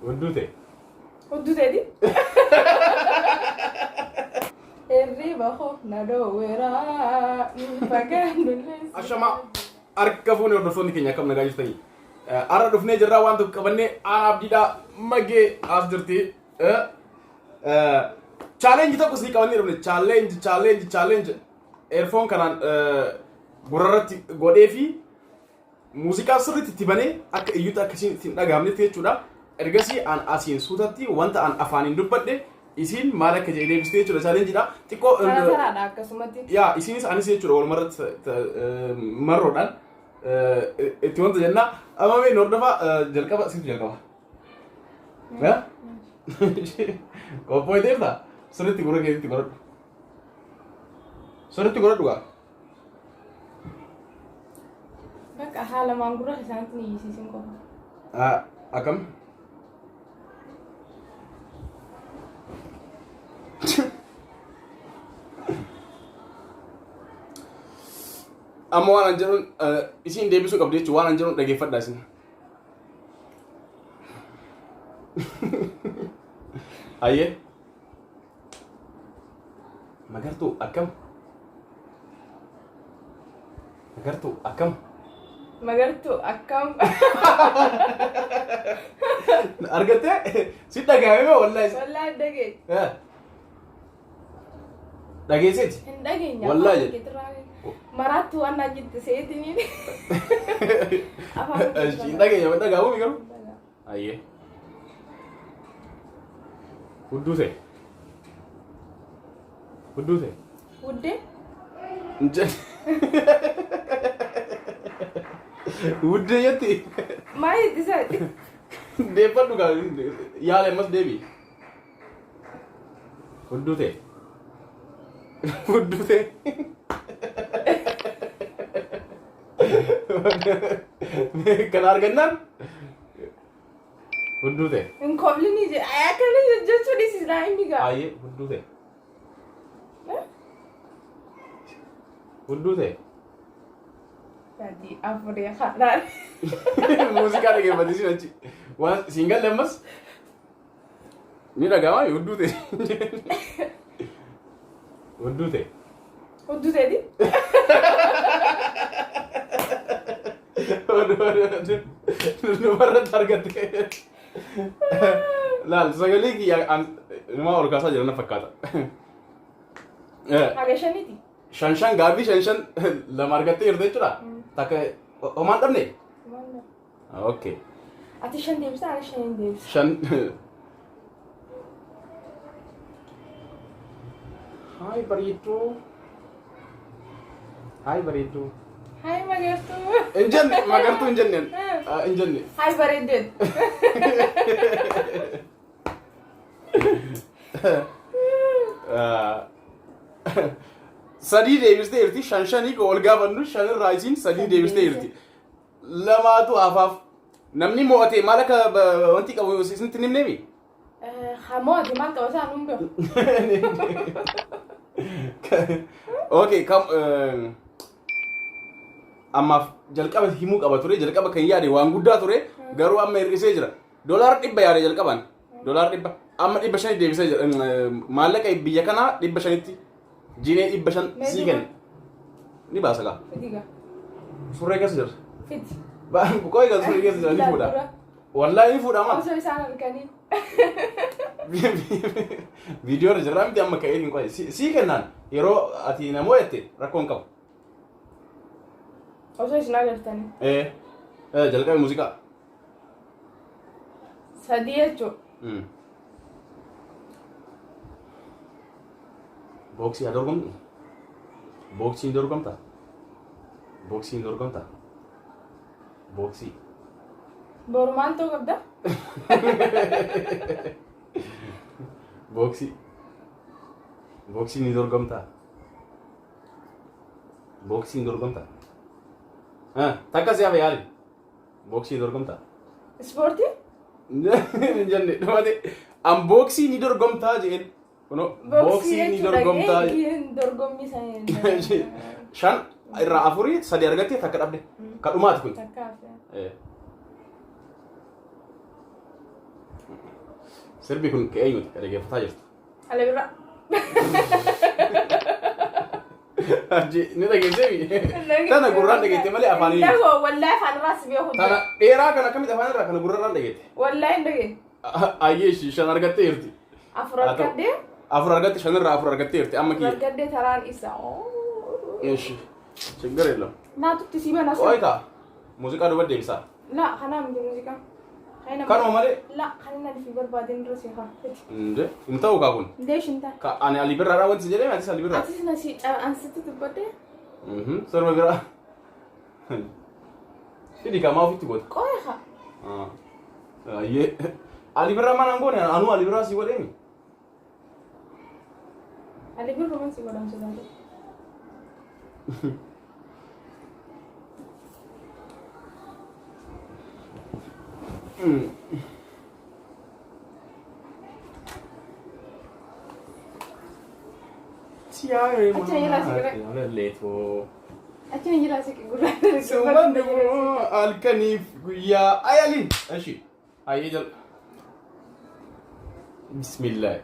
Hudduu ta'e. Hudduu ta'eeti. Hirriba koo na dhoowweera. Fagaannullee. Ashamaa harka fuune hordoftoonni keenya akkam nagaa jirtanii. Har'a dhufnee jirraa waan tokko qabannee aan abdiidhaa magee as jirti. Challenge tokko sii qabannee dhufne challenge challenge challenge earphone kanaan gurrarratti godhee fi muuziqaa sirriitti itti banee akka iyyuutti akka isiin ittiin dhagahamnetti jechuudha. Ergasii an asiin suutatti wanta an afaaniin dubbadhe isiin maal akka jedhe deebistee jechuudha challenge dha. Xiqqoo Tara taraadha akkasumatti. Yaa isiinis anis jechuudha walumarratti marroodhaan itti wanta jennaa. Amma mee hordofaa jalqaba situ jalqaba. Qophooyteerta sirriitti gurra keetitti godhadhu. Sirriitti godhadhu gaa. Bakka haala maangurra isaanitti ni iyyisiisin qofa. Akkam? Amma waan an jedhuun isiin deebisuu qabdi jechuun waan an jedhuun dhageeffadhaa isin. Hayyee. Magartuu akkam? Magartuu akkam? Magartuu akkam? Argattee? Si dhagahame moo wallahi? Wallahi dhagee. Eh. Dhageesseeti? Hin dhageenya. Wallahi jedhe. Maraattuu waan naan jette seetiniin. Afaan Hin dhageenya hin dhagahamu garuu? Ayyee. Hudduu ta'e. Hudduu ta'e. Wuddee? Hin jenne. Wuddee jetti. Maal itti isaati? Deeffadhu gaa yaala ammas deebi. Hudduu ta'e. Hudduu ta'e. Kana argannaan hudduu ta'e. Hin koblinii jedhe. Akkana jechuu dhiisis naa inni gaa. Baay'ee hudduu ta'e. Hudduu ta'e. Sadii afurii kanaan. Muuziqaa dhaggeeffatee siin achi. Waan siin galle ammas ni dhaga'ama hudduu ta'e. Hudduu ta'e. Hudduu ta'eeti. Numarratti argatte. Laal sagalee kiyya numaa ol kaasaa jira na fakkaata. Haga shaniiti. Shan shan gaaffii shan shan lama argattee jirta jechuudha. Takka homaan dhabne? Okay. Ati shan deebisa, ani shan hin deebisa. Shan. Hi bareedduu. Hi bareedduu. Hi magartuu. Hin jenne magartuu hin jenne. Hin jenne. Hi bareeddeen. Sadii deebistee jirti. Shan shanii koo ol gaafannu shanirraa isiin sadii deebistee jirti. Lamaatu hafaaf. Namni mo'ate maal akka wanti qabu isinitti hin himneemi? Haa mo'ate maal qaba isaa nuun beeku. Okay, kam ammaaf jalqaba himuu qaba ture jalqaba kan yaade waan guddaa ture garuu amma hir'isee jira. $100 yaade jalqabaan $100 amma 500 deebisee jira. Maallaqa biyya kanaa 500tti jinee 500 sii kenna. Ni baasa gaa. Fidi gaa. Surree keessa jira. Fidi. Qoy gaa surree keessa jira ni fuudha. Wallaahi ni fuudha maa. Osoo isaan halkanii. Viidiyoo irra jirraa miti amma ka'ee hin qoy. Sii kennaan yeroo ati namoo jette rakkoo hin qabu. Osoo isin agartanii. Ee jalqabe muuziqaa. Sadii jechuudha. Booksii haa dorgomtu? Booksii hin dorgomta? Booksii hin dorgomta? Booksii. Boru maal ta'uu qabda? Booksii. Booksii ni dorgomta? Booksii hin dorgomta? Takka si hafe yaali. Booksii ni dorgomta? Ispoortii? Hin jenne dhumate. An booksii ni dorgomtaa jeen. Kunoo booksii ni dorgomtaa. Dorgommii sana. Shan irraa afurii sadi argattee takka dhabde. Ka dhumaati kun. Takka hafe. Eh. Sirbi kun ka eenyuti ka dhaggeeffataa jirtu? Ali Birraa. Hajji ni dhageessee? Tana gurraan dhageette malee afaanii. Dhagoo wallaahi afaan irraa si beeku. Tana dheeraa kana akkamitti afaan irraa kana gurrarraan dhageette? Wallaahi hin dhagee. Ayyee ishii shan argattee jirti. Afur argadhee. Afur argatte, shanirraa afur argattee jirti amma Afur kiyya. argadhee taraan isa. Ishi ችግር የለም። Naatutti si bana. Qoy kaa muuziqaa duuba deebisaa. La kanaa miti muuziqaa. Kanuma malee. La kan inni fi barbaadeen irra si haa. Inde hin ta'u kaa kun. Leesh hin ta'a. Ka ani Ali Birraadhaa wanti si jedhee atis Ali Birraa. Atis na si ansitti dubbadde. Sirba biraa. Fidi kaa maa ofitti goota. Qoy haa. Ayyee. Ali Birraa maal an goone anuu Ali Birraa si godheemi. Ali Birruman si godhan sodaate. Achi na jala siqire. Leetoo. Achi na jala siqi gurra. Suman halkaniif guyyaa ayali. Eshi. Ayyee jal. Bismillah.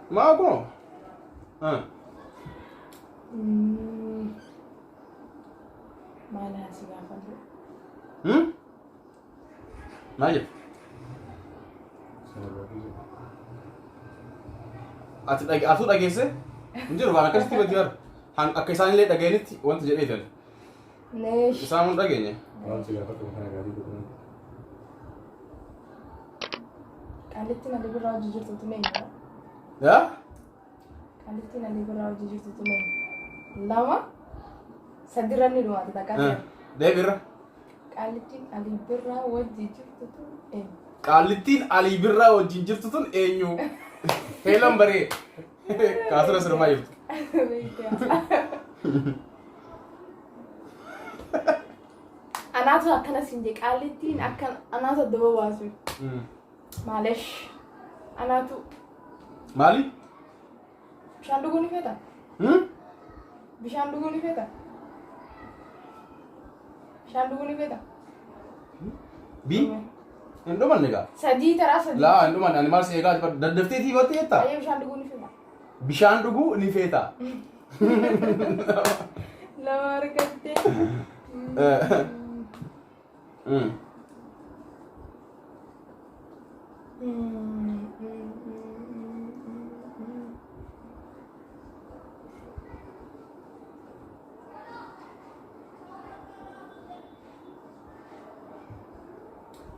Maa kun? Maal si gaafadhu? Maal jette? Ati dhage atuu dhageesse? Hin jiru waan akkasitti batti bara. Akka isaan illee dhaga'anitti wanta jedhee jiran. Neesh. Isaan hun dhageenye. Waan si gaafatu kana gaarii godhuu. Qaallittiin Ali Birraa hojii jirtu tun eenyudha? Yaa? Qaallittiin Ali Birraa hojii jirtu tun eenyu? Lama sadirra ni dhumaate takkaa. Deebiirra. Qaallittiin Ali Birraa wajji jirtu tun eenyu? Qaallittiin Alii Birraa wajjin jirtu tun eenyu? Heelan baree. Kaasira sirmaa jirtu. Anaatu akkana siin jee qaallittiin akka anaatu adda babaasu. Maalesh anaatu Maali? Bishaan dhuguu ni feeta? Bishaan dhuguu ni feeta? Bishaan dhuguu ni feeta? Bi? Hin dhumanne gaa? Sadii taraa sadii. Laa hin dhumanne ani maal si eegaa daddafteetii battee jettaa? Ayyee bishaan dhuguu ni feeta. Bishaan dhuguu ni feeta. Lama argattee.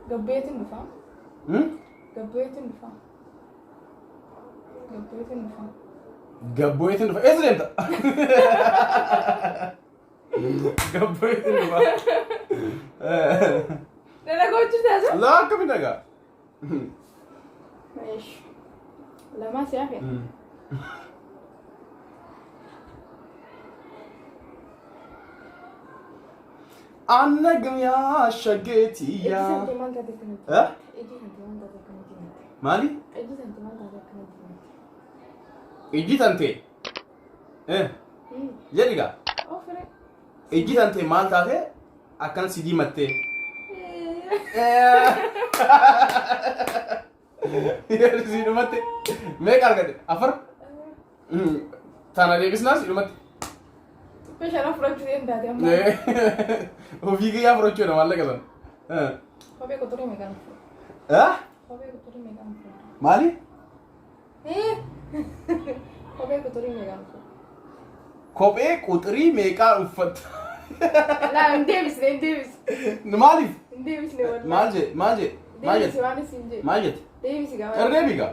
Gabbeetiin dhufa. Gabbeetiin dhufa. Gabbeetiin dhufa. Gabboyeetiin dhufa. Eessa deemta? Gabboyeetiin dhufa. Dhala gochuu taasisu? Laa akkamiin dhagaa? Meesh. Lamaa si hafe. Anna gamiyaa Iji shageetiyyaa. santee maal taate akkanatti? Eh? Iji santee maal taate akkanatti? Maali? Iji santee maal taate akkanatti? Ijji tantee. Eh, jedhi gaa. Ofire. Ijji tantee maal taate akkana si diimattee? Si dhumatte. Meeqa argatte? Afur? Tana deebisnaa si dhumatte. Bishaan fudhachuu dandaate amma. Ofii kiyyaa fudhachuudha maallaqa sana. Kophee quxurii meeqaan uffata? Eh? Kophee quxurii meeqaan uffata? Maali? Kophee quxurii meeqaan uffata? Kophee quxirii meeqaa uffatta? Laa hin deebisne, hin deebisne. Maaliif? Hin deebisne wallahi. Maal jee? Maal jee? Maal Deebisi jette? waan isin jee. Maal jette? Deebisi gaafa. Irra deebii gaa.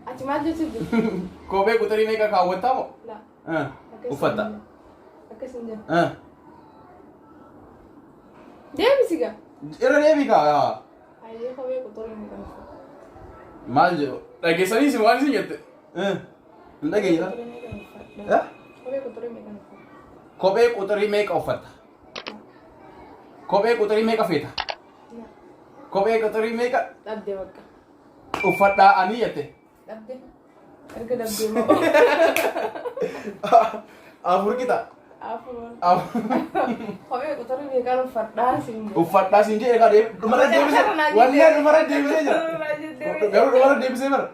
Ati maal jechuu jirtu? Kophee quxirii meeqa kaawwattaa moo? Laa. Eh, Uffatta. Akkas hin jedhu. Eh. Deebisi gaa. Irra deebii gaa. Ayyee kophee quxurii meeqaan uffata? Maal jedhu? Dhageessanii isin waan isin jette? Eh. Hin dhageenye. Quxurii meeqaan uffadha? Eh? Kophee quxurii meeqaan uffadha? Kophee quxirii meeqa uffatta? Kophee quxirii meeqa feeta? Laa. Kophee quxirii meeqa Dhabde bakka. uffadhaa ani jette? Dhabde. Erga dhabdee moo? Afur qixa. Afur wal. Afur. Kophee quxurii meeqaan uffadhaa siin jedhe. Uffadhaa siin jedhe kaa dhumarra deebisee. Wallee dhumarra deebisee jira. Garuu dhumarra deebisee bara.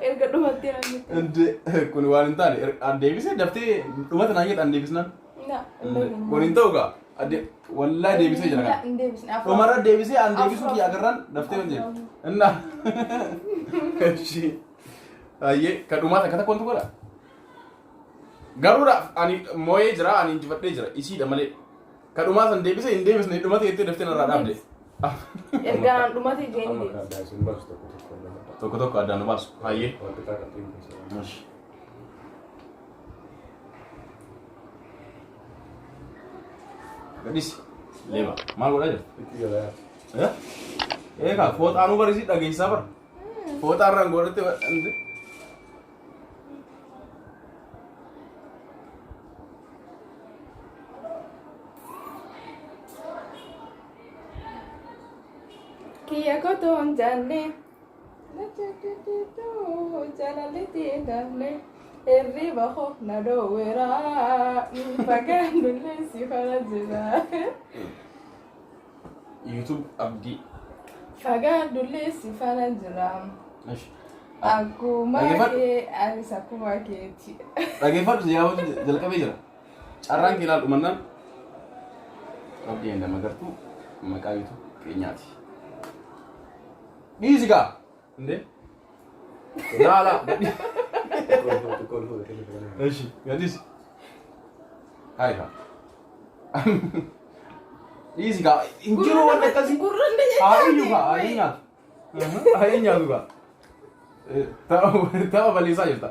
Erga dhumattee naan jette. Inde kun waan hin taane an deebisee daftee dhumata naan jedhe an deebisnaan. Na, hin deebisne. Kun hin ta'u gaa. Wallaahi deebisee jira kana. Hin deebisne. Afur. Dhumarra deebisee an deebisuu kiyya agarraan daftee hin jedhe. Inna. Eshi. Ayyee kan dhumaa takka takka wantu godha. Garuu ani moo'ee jira ani injifadhee jira isiidha malee. Kan dhumaa san deebisee hin deebisne dhumata jettee daftee narraa dhaabde. Erga naan dhumate jeen Amma deebise. kan addaan isin baasu tokko tokko lama. Tokko tokko addaan nu baasu. Hayyee. Wal qixaa qabxiin keessa. Eshi. Gadhiisi. Leeba. Maal godhaa jirta? Itti galaa. Eh? Eegaa fooxaanuu barisii dhageessaa bara. Fooxaarraan godhatte. Kiyya kotoo hin jaalle. Jaalalli dafne. Hirriba koo na dhoowweera. Fagaan dullee si fana jira. YouTube Abdii. Fagaan dullee si fana jira. Eshi. Akkuma Dhaggeeffadhu. kee anis akkuma keeti. Dhaggeeffadhu si yaa'u jalqabee jira. Carraan kee ilaalu dhumannaan. Abdii enda magartuu maqaa YouTube keenyaati. Dhiisi gaa. Indee. Laala. Tokko ol fuudhee telefoona. Eshi gadhiisi. Hayi gaa. Dhiisi gaa. Hin jiru wanti akkasii. Gurra hin Haa iyyuu gaa. Haa hin nyaatu. Haa hin nyaatu gaa. Tapha balleessaa jirta.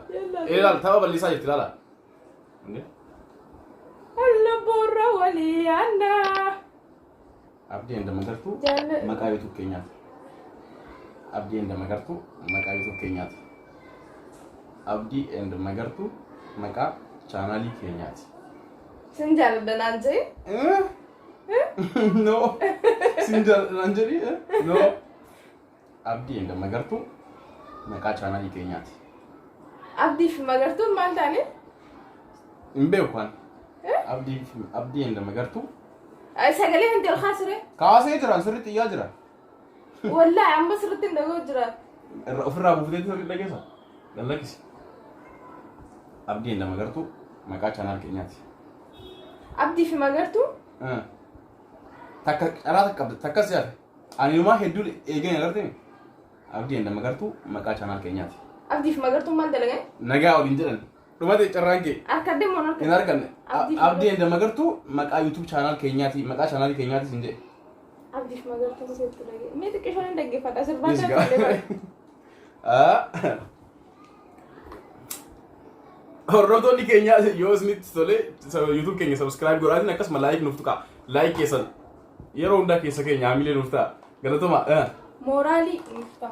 Ilaal tapha balleessaa jirti ilaala. Indee. Lubbuurra walii yaannaa. Abdii enda magartuu maqaa YouTube keenyaati. Abdii enda magartuu maqaa YouTube keenyaati. Abdii enda magartuu maqaa chaanaalii keenyaati. Sin jaalladha naan jee. No. Sin jaalladha naan jedhi. No. Abdii enda magartuu maqaa chaanaalii keenyaati. Abdii fi magartuun maal taane? Hin beeku an. Abdii Abdii enda magartuu. Sagalee kan ol kaasure. Kaasee jira sirriitti iyyaa jira. Wallaahi amma sirriitti hin dhaga'u jira. Ofirraa buuftee sirriitti dhageessa. Lallakkisi. Abdii enda magartuu maqaa chaanaal keenyaati. Abdii fi magartuu. Takka caraa takka qabda takka si hafe. Ani numaa hedduu eegeen agartee Abdii enda magartuu maqaa chaanaal keenyaati. Abdii fi magartuun maal dalagan? Nagaa waliin jedhan. Dhumate carraan kee. Harkadde moo Hin harkadde? arganne. Abdii fi Abdii enda magartuu maqaa YouTube chaanaal keenyaati. Maqaa chaanaalii keenyaati sin jedhe. Abdii fi magartuun seetti dhagee. Mee xiqqishoon hin dhaggeeffadha. Sirbaan Yes, darbee bara. gaa. Hordoftoonni keenya yoo isinitti tole YouTube keenya subscribe godhaatiin akkasuma like nuuf tuqaa. Like keessan yeroo hundaa keessa keenya haamilee nuuf ta'a. Galatoma. Mooraalii nuuf ta'a.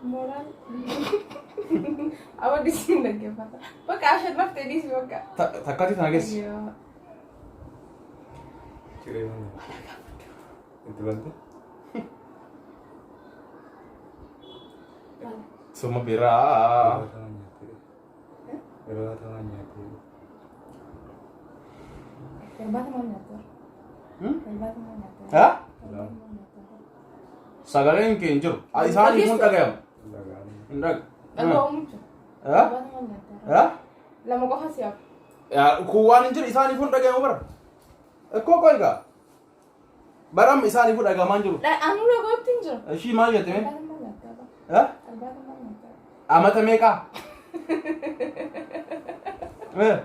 Mooraalii. Amma dhiisii hin dhaggeeffata. Bakka asharraftee dhiisi bakka. Takkaatii tana geessi. Yoo. Ciree mana. Itti balte. Suma biraa. Irbaata waan nyaattee. Irbaata maal nyaatta? Irbaata maal nyaatta? Ha? Irbaata maal nyaatta? Sagaleen kee hin jiru. Isaan himuun dhagayama. Dhagaan. Hin dhaga. Dhaga'uun jiru. Ha? Irbaata maal nyaatta? Ha? Lama qofa si hafu. Kun waan hin jiru isaan himuun dhagayamu bara. Ekkoo qoy gaa. Baram isaan himuun dhagayamaa hin jiru. Anuu dhaga'utti hin jiru. Ishii maal jette mee? Irbaata maal nyaatta? Ha? Irbaata maal nyaatta? Amata meeqaa? Eh,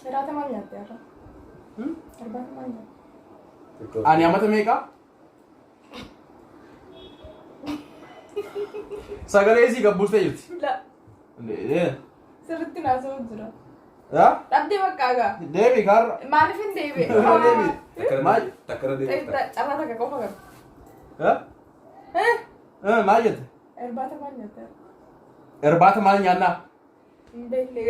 Irbaata maal nyaatte har'a? Hmm? Irbaata maal nyaatte? Ani amata meeqaa? Sagalee isii gabbuustee jirti. La Eh, sirriitti naasa'u jira. Ha? Dhabdee bakka agaa. Deebi kaarra. Maaliif hin deebi'e? Deebi. Maal? Takkara deebi. Carraa takka qofa qaba. Ha? Eh? Eh, maal jette? Irbaata maal nyaatte? Irbaata maal nyaannaa? Hin beekne.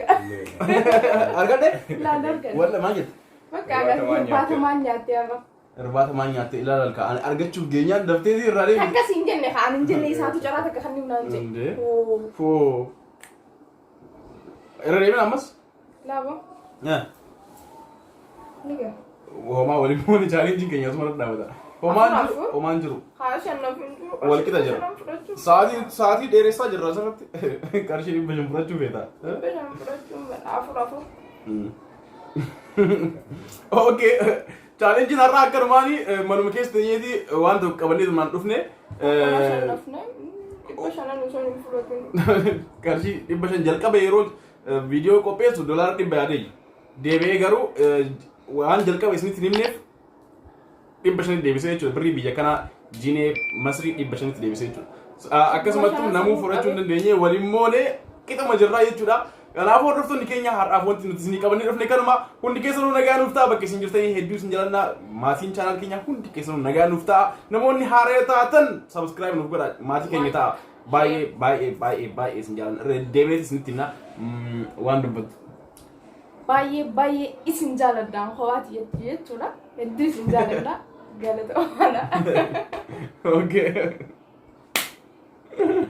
Argadhe? Laala argadhe. Walla maal jette? Bakka agaa irbaata maal nyaatte har'a? Irbaata maal nyaatte ilaala ka ani argachuuf geenyaan daftee si irraa deebi. Takkas hin jenne kaan hin jenne isaatu carraa takka kan himnaan Indee. jedhe. Oo. Foo. Irra deebiin ammas? Laabo. Eh. Ni gara. Homaa waliin moone challengeiin keenya asuma irra dhaabata. Homaan Afur jiru afur. homaan jiru. Haa shannaaf hin jiru. Wal qixa jira. Shanan fudhachuu. Sa'aatii dheeressaa jirra asirratti. Qarshii 500 fudhachuu feeta. 500 fudhachuun fedha. Afur afur. Okay. Challengeiin har'aa akkanumaani manuma keessa teenyeeti waan tokko qabannee tumaan dhufne. Akkana shannafne 500 osoo hin fudhatin. Qarshii 500 jalqaba yeroo viidiyoo qopheessu $100 yaadee deebi'ee garuu waan jalqaba isinitti hin himneef 500tti deebisee jechuudha. Birrii biyya kanaa jinee Masrii 500tti deebisee jechuudha. Akkasumattuu namuu fudhachuu hin dandeenye waliin moonee qixuma jirraa jechuudha. Kanaafuu hordoftoonni keenya har'aaf wanti nuti isinii qabannee dhufne kanuma. Hundi keessanuu nagaa nuuf ta'a. Bakka isin jirtanii hedduu isin jalannaa. Maatiin channel keenya hundi keessanuu nagaa nuuf ta'a. Namoonni haaraa taatan subscribe nuuf godha, maatii keenya ta'a. Baay'ee baay'ee baay'ee baay'ee isin jaalanna. Irra deebineet isinitti himna waan dubbattu. Baay'ee baay'ee isin jaaladha kophaati jechuudha. Hedduu isin jaaladha. Galatoomana. Okay.